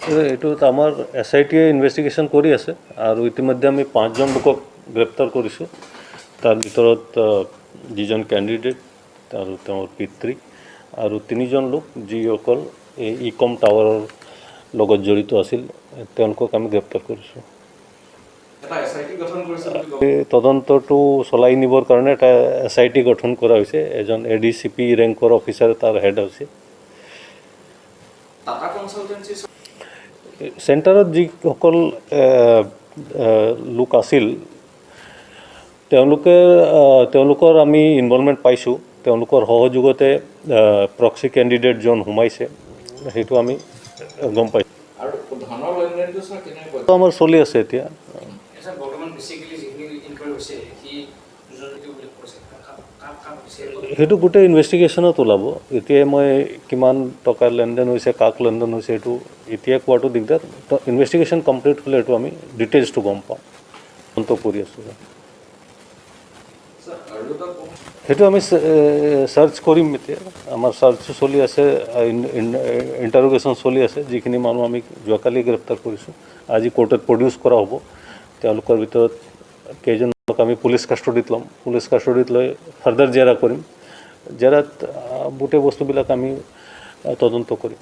এইটোত আমাৰ S I টিয়ে ইনভেষ্টিগেশ্যন কৰি আছে আৰু ইতিমধ্যে আমি পাঁচজন লোকক গ্ৰেপ্তাৰ কৰিছোঁ। তাৰ ভিতৰত যিজন কেণ্ডিডেট আৰু তেওঁৰ পিতৃ আৰু তিনিজন লোক, যিসকল এই ই কম টাৱাৰৰ লগত জড়িত আছিল, তেওঁলোকক আমি গ্ৰেপ্তাৰ কৰিছোঁ। এটা এছ I T গঠন কৰিছে বুলি গম এই তদন্তটো চলাই নিবৰ কাৰণে এটা এছ I T গঠন কৰা হৈছে। এজন এ ডি চি পি ৰেংকৰ অফিচাৰ তাৰ হেড হৈছে। টাটা কনচালটেঞ্চি চেণ্টাৰত যিসকল লোক আছিল, তেওঁলোকৰ আমি ইনভলভমেণ্ট পাইছোঁ। তেওঁলোকৰ সহযোগতে প্ৰক্সি কেণ্ডিডেটজন সোমাইছে, সেইটো আমি গম পাইছোঁ। আৰু ধনৰ লেনদেনটো ছাৰ কেনেকৈ? আমাৰ চলি আছে এতিয়া। ছাৰ, বৰ্তমান বেচিকেলি যিখিনি ইনকুৱাৰী হৈছে, সি দুজন এইটো উল্লেখ কৰিছে, কাক কাক কাক হৈছে? সেইটো গোটেই ইনভেষ্টিগেশ্যনত ওলাব। এতিয়াই মই কিমান টকাৰ লেনদেন হৈছে, কাক লেনদেন হৈছে, সেইটো এতিয়া কোৱাটো দিগদাৰ। ইনভেষ্টিগেশ্যন কমপ্লিট হ'লে এইটো আমি ডিটেইলছটো গম পাম। তদন্ত কৰি আছোঁ। ছাৰ, আৰু এটা কম সেইটো আমি চাৰ্চ কৰিম। এতিয়া আমাৰ চাৰ্চো চলি আছে, ইণ্টাৰোগেশ্যন চলি আছে। যিখিনি মানুহ আমি যোৱাকালি গ্ৰেপ্তাৰ কৰিছোঁ, আজি কোৰ্টত প্ৰডিউচ কৰা হ'ব। তেওঁলোকৰ ভিতৰত কেইজনক আমি পুলিচ কাষ্টডিত ল'ম। পুলিচ কাষ্টডিত লৈ ফাৰ্ডাৰ জেৰা কৰিম। জেৰাত গোটেই বস্তুবিলাক আমি তদন্ত কৰিম।